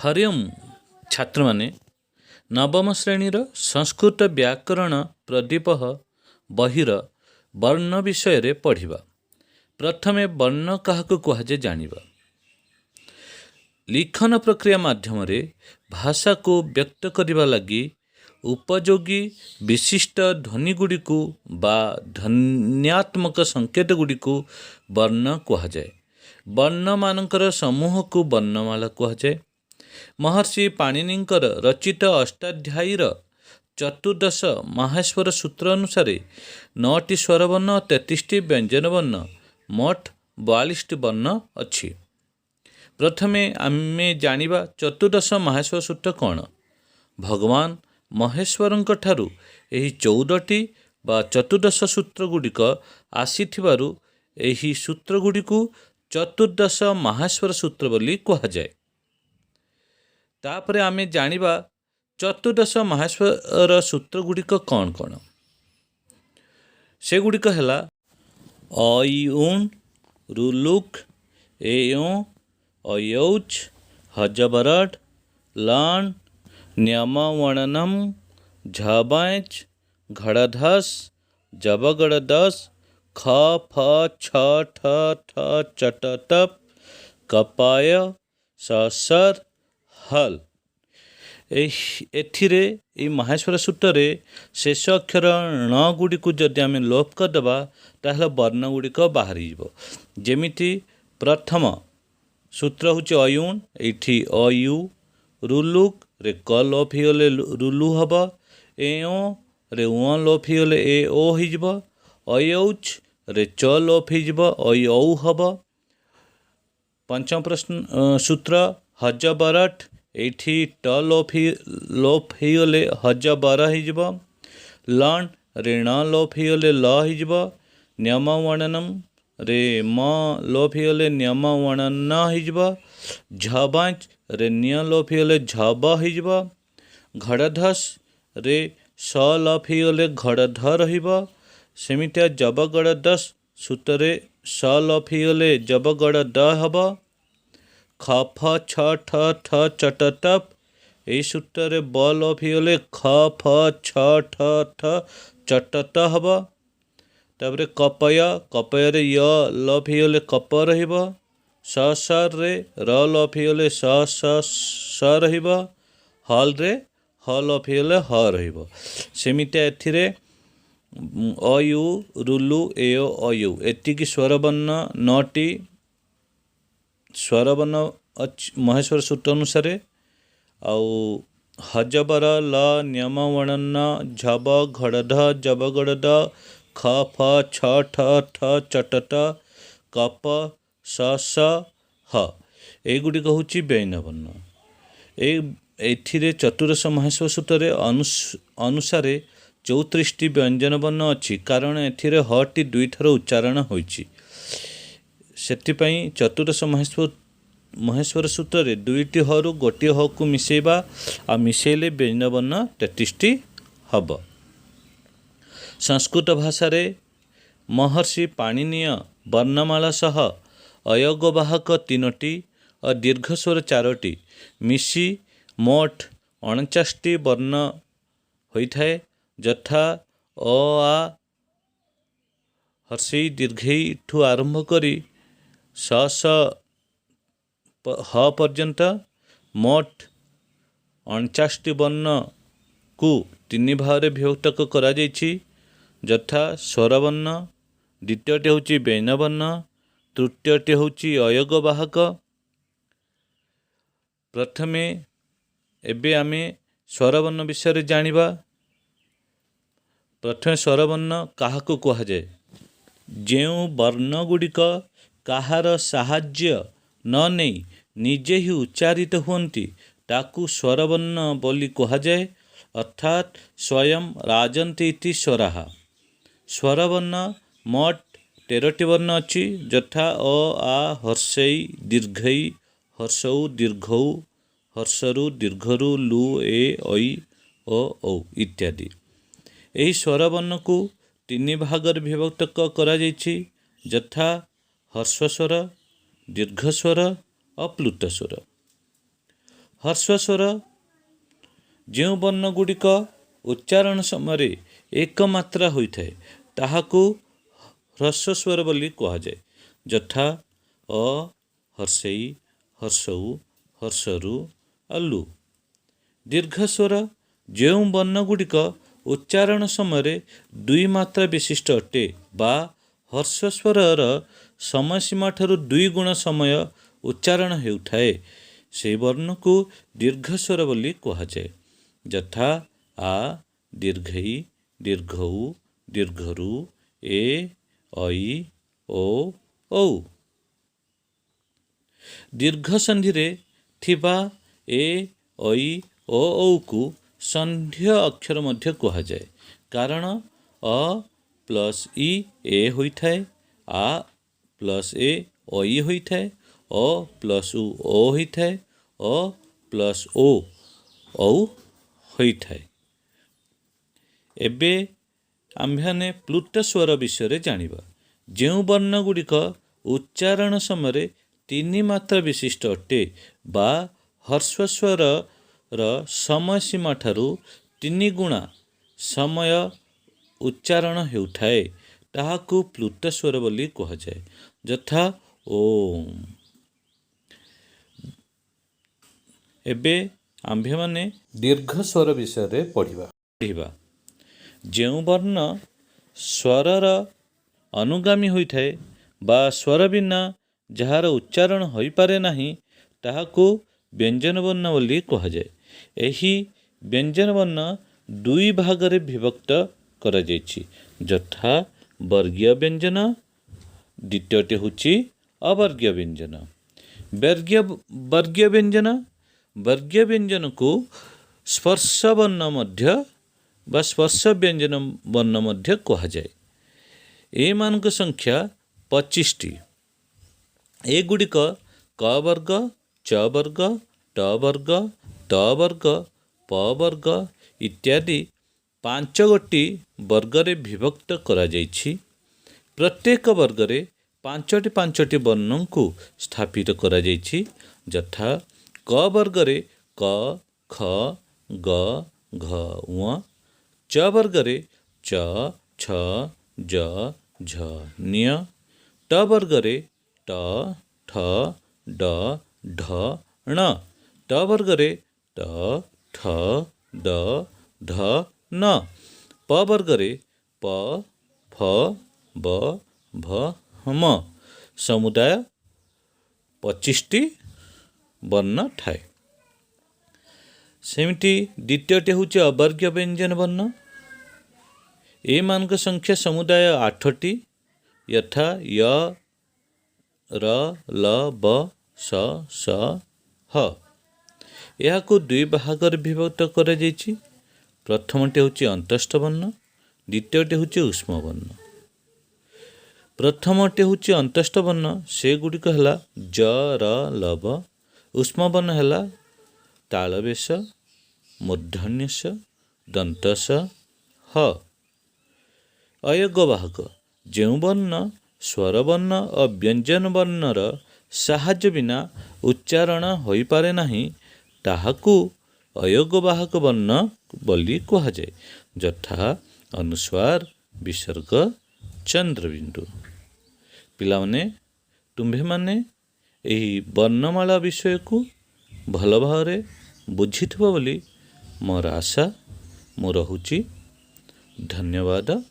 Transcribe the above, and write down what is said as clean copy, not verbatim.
ହରି ଓମ୍ ଛାତ୍ରମାନେ, ନବମ ଶ୍ରେଣୀର ସଂସ୍କୃତ ବ୍ୟାକରଣ ପ୍ରଦୀପ ବହିର ବର୍ଣ୍ଣ ବିଷୟରେ ପଢ଼ିବା। ପ୍ରଥମେ ବର୍ଣ୍ଣ କାହାକୁ କୁହାଯାଏ ଜାଣିବା। ଲିଖନ ପ୍ରକ୍ରିୟା ମାଧ୍ୟମରେ ଭାଷାକୁ ବ୍ୟକ୍ତ କରିବା ଲାଗି ଉପଯୋଗୀ ବିଶିଷ୍ଟ ଧ୍ୱନିଗୁଡ଼ିକୁ ବା ଧ୍ୱନ୍ୟାତ୍ମକ ସଂକେତ ଗୁଡ଼ିକୁ ବର୍ଣ୍ଣ କୁହାଯାଏ। ବର୍ଣ୍ଣମାନଙ୍କର ସମୂହକୁ ବର୍ଣ୍ଣମାଳା କୁହାଯାଏ। ମହର୍ଷି ପାଣିନିଙ୍କର ରଚିତ ଅଷ୍ଟାଧ୍ୟାୟୀର ଚତୁର୍ଦ୍ଦଶ ମାହେଶ୍ୱର ସୂତ୍ର ଅନୁସାରେ 9ଟି ସ୍ୱରବର୍ଣ୍ଣ, 33ଟି ବ୍ୟଞ୍ଜନ ବର୍ଣ୍ଣ, ମୋଟ 42ଟି ବର୍ଣ୍ଣ ଅଛି। ପ୍ରଥମେ ଆମେ ଜାଣିବା ଚତୁର୍ଦ୍ଦଶ ମାହେଶ୍ୱର ସୂତ୍ର କ'ଣ। ଭଗବାନ ମହେଶ୍ୱରଙ୍କ ଠାରୁ ଏହି 14ଟି ବା ଚତୁର୍ଦ୍ଦଶ ସୂତ୍ର ଗୁଡ଼ିକ ଆସିଥିବାରୁ ଏହି ସୂତ୍ର ଗୁଡ଼ିକୁ ଚତୁର୍ଦ୍ଦଶ ମାହେଶ୍ୱର ସୂତ୍ର ବୋଲି କୁହାଯାଏ। ତାପରେ ଆମେ ଜାଣିବା ଚତୁର୍ଦ୍ଦଶ ମାହେଶ୍ୱର ସୂତ୍ର ଗୁଡ଼ିକ କ'ଣ କ'ଣ। ସେଗୁଡ଼ିକ ହେଲା ଅ ଇ ଉଣ୍, ରୁଲୁକ୍, ଏ ଓଁ, ଅୟୌଚ୍, ହଜବରଡ଼, ଲଣ୍, ନିୟମୱଣନମ୍, ଝବାଞ୍ଚ, ଘଡ଼ଧସ୍, ଜବଗଡ଼ଦସ୍, ଖ ଫ ଛ ଠ ଥ ଚଟ ତପ୍, କପାୟ, ସସର, ହଲ୍। ଏଥିରେ ଏଇ ମାହେଶ୍ୱର ସୂତ୍ରରେ ଶେଷ ଅକ୍ଷର ଣ ଗୁଡ଼ିକୁ ଯଦି ଆମେ ଲୋପ କରିଦେବା, ତାହେଲେ ବର୍ଣ୍ଣ ଗୁଡ଼ିକ ବାହାରିଯିବ। ଯେମିତି ପ୍ରଥମ ସୂତ୍ର ହେଉଛି ଅୟୁଣ, ଏଇଠି ଅୟୁ, ରୁଲୁକ୍ ରେ କ ଲୋପ ହେଇଗଲେ ରୁଲୁ ହେବ, ଏ ଓ ରେ ଉଁ ଲୋପ ହେଇଗଲେ ଏ ଓ ହେଇଯିବ, ଅୟୌଚ୍ ରେ ଚ ଲୋପ ହେଇଯିବ, ଅଇ ଔ ହେବ। ପଞ୍ଚମ ପ୍ରଶ୍ନ ସୂତ୍ର ହଜବରଟ, ଏଇଠି ଟ ଲୋପ ହେଇଗଲେ ହଜବର ହେଇଯିବ, ଲଣ୍ ରେ ଣ ଲୋପ ହେଇଗଲେ ଲ ହେଇଯିବ, ନିୟମ ୱଣନମ୍ ରେ ମ ଲୋପ ହେଇଗଲେ ନିୟମ ୱଣନ ହେଇଯିବ, ଝବାଞ୍ଚ ରେ ନିୟ ଲୋପ ହେଇଗଲେ ଝବ ହେଇଯିବ, ଘଡ଼ଧସ୍ ରେ ସ ଲୋପ ହେଇଗଲେ ଘଡ଼ଧ ରହିବ। ସେମିତିଆ ଜବଗଡ଼ ଦଶ ସୂତ୍ରରେ ସ ଲୋପ ହେଇଗଲେ ଜବଗଡ଼ ଦ ହେବ। ଖ ଫ ଛ ଠ ଥ ଚଟ ତପ୍, ଏଇ ସୂତ୍ରରେ ବ ଲୋପ ହେଇଗଲେ ଖ ଫ ଛ ଠ ଥ ଚଟ ତ ହେବ। ତାପରେ କପୟ, କପୟରେ ୟ ଲୋପ ହେଇଗଲେ କପ ରହିବ, ସ ସ ରେ ର ଲୋପ ହେଇଗଲେ ସ ସ ସ ରହିବ, ହଲ୍ରେ ହ ଲୋପ ହେଇଗଲେ ହ ରହିବ। ସେମିତିଆ ଏଥିରେ ଅ you, ରୁଲୁ, ଏ ଓ ଅ you, ଏତିକି ସ୍ୱରବର୍ଣ୍ଣ, 9ଟି ସ୍ୱରବର୍ଣ୍ଣ ଅଛି ମହେଶ୍ୱର ସୂତ୍ର ଅନୁସାରେ। ଆଉ ହଜବର, ଲ, ନିୟମ ୱଣନ, ଝବ, ଘଡ଼ଧ, ଜବଗଡ଼ଦ, ଖ ଫ ଛ ଠ ଥ ଚଟ ତ, କପ, ସ ସ, ହ, ଏଇଗୁଡ଼ିକ ହେଉଛି ବ୍ୟଞ୍ଜନବର୍ଣ୍ଣ। ଏଥିରେ ଚତୁର୍ଦ୍ଦଶ ମହେଶ୍ୱର ସୂତ୍ରରେ ଅନୁସାରେ 34ଟି ବ୍ୟଞ୍ଜନ ବର୍ଣ୍ଣ ଅଛି, କାରଣ ଏଥିରେ ହଟି ଦୁଇଥର ଉଚ୍ଚାରଣ ହୋଇଛି। ସେଥିପାଇଁ ଚତୁର୍ଦ୍ଦଶ ମହେଶ୍ୱର ସୂତ୍ରରେ ଦୁଇଟି ହରୁ ଗୋଟିଏ ହକୁ ମିଶାଇବା, ଆଉ ମିଶାଇଲେ ବ୍ୟଞ୍ଜନ ବର୍ଣ୍ଣ 33ଟି ହେବ। ସଂସ୍କୃତ ଭାଷାରେ ମହର୍ଷି ପାଣିନୀୟ ବର୍ଣ୍ଣମାଳା ସହ ଅୟୋଗବାହକ 3ଟି ଓ ଦୀର୍ଘସ୍ୱର 4ଟି ମିଶି ମୋଟ 49ଟି ବର୍ଣ୍ଣ ହୋଇଥାଏ। ଯଥା ଅ ଆ ହର୍ଷେଇ ଦୀର୍ଘେଇଠୁ ଆରମ୍ଭ କରି ସ ସ ହ ପର୍ଯ୍ୟନ୍ତ ମୋଟ 49ଟି ବର୍ଣ୍ଣକୁ ତିନି ଭାଗରେ ବିଭକ୍ତ କରାଯାଇଛି। ଯଥା ସ୍ୱରବର୍ଣ୍ଣ, ଦ୍ୱିତୀୟଟି ହେଉଛି ବ୍ୟଞ୍ଜନବର୍ଣ୍ଣ, ତୃତୀୟଟି ହେଉଛି ଅୟୋଗବାହକ। ପ୍ରଥମେ ଏବେ ଆମେ ସ୍ୱରବର୍ଣ୍ଣ ବିଷୟରେ ଜାଣିବା। ପ୍ରଥମେ ସ୍ୱରବର୍ଣ୍ଣ କାହାକୁ କୁହାଯାଏ? ଯେଉଁ ବର୍ଣ୍ଣଗୁଡ଼ିକ କାହାର ସାହାଯ୍ୟ ନ ନେଇ ନିଜେ ହିଁ ଉଚ୍ଚାରିତ ହୁଅନ୍ତି, ତାକୁ ସ୍ୱରବର୍ଣ୍ଣ ବୋଲି କୁହାଯାଏ। ଅର୍ଥାତ୍ ସ୍ୱୟଂ ରାଜନ୍ତି ଇତି ସ୍ୱରାଃ। ସ୍ୱରବର୍ଣ୍ଣ ମୋଟ 13ଟି ବର୍ଣ୍ଣ ଅଛି, ଯଥା ଅ ଆ ହର୍ଷେଇ ଦୀର୍ଘେଇ, ହର୍ଷଉ, ଦୀର୍ଘଉ, ହର୍ଷରୁ, ଦୀର୍ଘରୁ, ଲୁ, ଏ, ଐ ଓ ଔ ଇତ୍ୟାଦି। ଏହି ସ୍ୱରବର୍ଣ୍ଣକୁ ତିନି ଭାଗରେ ବିଭକ୍ତ କରାଯାଇଛି, ଯଥା ହ୍ରସ୍ୱ ସ୍ୱର, ଦୀର୍ଘ ସ୍ୱର ଓ ପ୍ଲୁତ ସ୍ୱର। ହ୍ରସ୍ୱ ସ୍ୱର, ଯେଉଁ ବର୍ଣ୍ଣ ଗୁଡ଼ିକ ଉଚ୍ଚାରଣ ସମୟରେ ଏକ ମାତ୍ରା ହୋଇଥାଏ, ତାହାକୁ ହ୍ରସ୍ୱ ସ୍ୱର ବୋଲି କୁହାଯାଏ। ଯଥା ଅ, ହର୍ଷେଇ, ହର୍ଷଉ, ହର୍ଷରୁ, ଲୁ। ଦୀର୍ଘ ସ୍ୱର, ଯେଉଁ ବର୍ଣ୍ଣ ଗୁଡ଼ିକ ଉଚ୍ଚାରଣ ସମୟରେ ଦୁଇ ମାତ୍ରା ବିଶିଷ୍ଟ ଅଟେ ବା ହ୍ରସ୍ୱ ସ୍ୱରର ସମୟ ସୀମା ଠାରୁ ଦୁଇ ଗୁଣ ସମୟ ଉଚ୍ଚାରଣ ହେଉଥାଏ, ସେହି ବର୍ଣ୍ଣକୁ ଦୀର୍ଘ ସ୍ୱର ବୋଲି କୁହାଯାଏ। ଯଥା ଆ, ଦୀର୍ଘଇ, ଦୀର୍ଘଉ, ଦୀର୍ଘରୁ, ଏ, ଐ, ଓ, ଔ। ଦୀର୍ଘ ସନ୍ଧିରେ ଥିବା ଏ, ଐ, ଓ, ଔକୁ ସନ୍ଧ୍ୟ ଅକ୍ଷର ମଧ୍ୟ କୁହାଯାଏ। କାରଣ ଅ ପ୍ଲସ୍ ଇ ଏ ହୋଇଥାଏ, ଆ ପ୍ଲସ୍ ଏ ଐ ହୋଇଥାଏ, ଅ ପ୍ଲସ୍ ଉ ଓ ହୋଇଥାଏ, ଅ ପ୍ଲସ୍ ଓ ଔ ହୋଇଥାଏ। ଏବେ ଆମ୍ଭେମାନେ ପ୍ଲୁତ ସ୍ୱର ବିଷୟରେ ଜାଣିବା। ଯେଉଁ ବର୍ଣ୍ଣ ଗୁଡ଼ିକ ଉଚ୍ଚାରଣ ସମୟରେ ତିନି ମାତ୍ରା ବିଶିଷ୍ଟ ଅଟେ ବା ହ୍ରସ୍ୱ ସ୍ୱରର ସମୟ ସୀମା ଠାରୁ ତିନି ଗୁଣା ସମୟ ଉଚ୍ଚାରଣ ହେଉଥାଏ, ତାହାକୁ ପ୍ଲୁତ ସ୍ୱର ବୋଲି କୁହାଯାଏ। ଯଥା ଓମ୍। ଏବେ ଆମ୍ଭେମାନେ ଦୀର୍ଘ ସ୍ୱର ବିଷୟରେ ପଢ଼ିବା। ଯେଉଁ ବର୍ଣ୍ଣ ସ୍ୱରର ଅନୁଗାମୀ ହୋଇଥାଏ ବା ସ୍ୱର ବିନା ଯାହାର ଉଚ୍ଚାରଣ ହୋଇପାରେ ନାହିଁ, ତାହାକୁ ବ୍ୟଞ୍ଜନ ବର୍ଣ୍ଣ ବୋଲି କୁହାଯାଏ। ଏହି ବ୍ୟଞ୍ଜନ ବର୍ଣ୍ଣ ଦୁଇ ଭାଗରେ ବିଭକ୍ତ କରାଯାଇଛି, ଯଥା ବର୍ଗୀୟ ବ୍ୟଞ୍ଜନ, ଦ୍ୱିତୀୟଟି ହେଉଛି ଅବର୍ଗୀୟ ବ୍ୟଞ୍ଜନ। ବର୍ଗୀୟ ବ୍ୟଞ୍ଜନ, ବର୍ଗୀୟ ବ୍ୟଞ୍ଜନକୁ ସ୍ପର୍ଶ ବର୍ଣ୍ଣ ମଧ୍ୟ ବା ସ୍ପର୍ଶ ବ୍ୟଞ୍ଜନ ବର୍ଣ୍ଣ ମଧ୍ୟ କୁହାଯାଏ। ଏମାନଙ୍କ ସଂଖ୍ୟା 25ଟି। ଏଗୁଡ଼ିକ କ ବର୍ଗ, ଚ ବର୍ଗ, ଟ ବର୍ଗ, ତ ବର୍ଗ, ପ ବର୍ଗ ଇତ୍ୟାଦି ପାଞ୍ଚ ଗୋଟି ବର୍ଗରେ ବିଭକ୍ତ କରାଯାଇଛି। ପ୍ରତ୍ୟେକ ବର୍ଗରେ ପାଞ୍ଚଟି ପାଞ୍ଚଟି ବର୍ଣ୍ଣଙ୍କୁ ସ୍ଥାପିତ କରାଯାଇଛି। ଯଥା କ ବର୍ଗରେ କ, ଖ, ଗ, ଘ, ଞ, ଚ ବର୍ଗରେ ଚ, ଛ, ଜ, ଝ, ଞ, ଟ ବର୍ଗରେ ଟ, ଠ, ଡ, ଢ, ଣ, ଟ ବର୍ଗରେ ଟ, ଠ, ଡ, ଢ, ନ, ପ ବର୍ଗରେ ପ, ଫ, ବ, ଭ, ମ। ସମୁଦାୟ 25ଟି ବର୍ଣ୍ଣ ଥାଏ। ସେମିତି ଦ୍ୱିତୀୟଟି ହେଉଛି ଅବର୍ଗୀୟ ବ୍ୟଞ୍ଜନ ବର୍ଣ୍ଣ। ଏମାନଙ୍କ ସଂଖ୍ୟା ସମୁଦାୟ 8ଟି। ଯଥା ୟ, ର, ଲ, ବ, ସ, ଶ, ହ। ଏହାକୁ ଦୁଇ ଭାଗରେ ବିଭକ୍ତ କରାଯାଇଛି। ପ୍ରଥମଟି ହେଉଛି ଅନ୍ତସ୍ଥ ବର୍ଣ୍ଣ, ଦ୍ୱିତୀୟଟି ହେଉଛି ଉଷ୍ମ ବର୍ଣ୍ଣ। ପ୍ରଥମଟି ହେଉଛି ଅନ୍ତସ୍ଥ ବର୍ଣ୍ଣ, ସେଗୁଡ଼ିକ ହେଲା ଜ, ର, ଲ, ବ। ଉଷ୍ମ ବର୍ଣ୍ଣ ହେଲା ତାଳବେଶ, ମୂର୍ଦ୍ଧନ୍ୟ, ଦନ୍ତସ, ହ। ଅୟୋଗବାହକ, ଯେଉଁ ବର୍ଣ୍ଣ ସ୍ୱରବର୍ଣ୍ଣ ଓ ବ୍ୟଞ୍ଜନ ବର୍ଣ୍ଣର ସାହାଯ୍ୟ ବିନା ଉଚ୍ଚାରଣ ହୋଇପାରେ ନାହିଁ, ତାହାକୁ ଅୟୋଗବାହକ ବର୍ଣ୍ଣ ବୋଲି କୁହାଯାଏ। ଯଥା ଅନୁସ୍ୱାର, ବିସର୍ଗ, ଚନ୍ଦ୍ରବିନ୍ଦୁ। ପିଲାମାନେ, ତୁମ୍ଭେମାନେ ଏହି ବର୍ଣ୍ଣମାଳା ବିଷୟକୁ ଭଲ ଭାବରେ ବୁଝିଥିବ ବୋଲି ମୋର ଆଶା। ମୁଁ ରହୁଛି, ଧନ୍ୟବାଦ।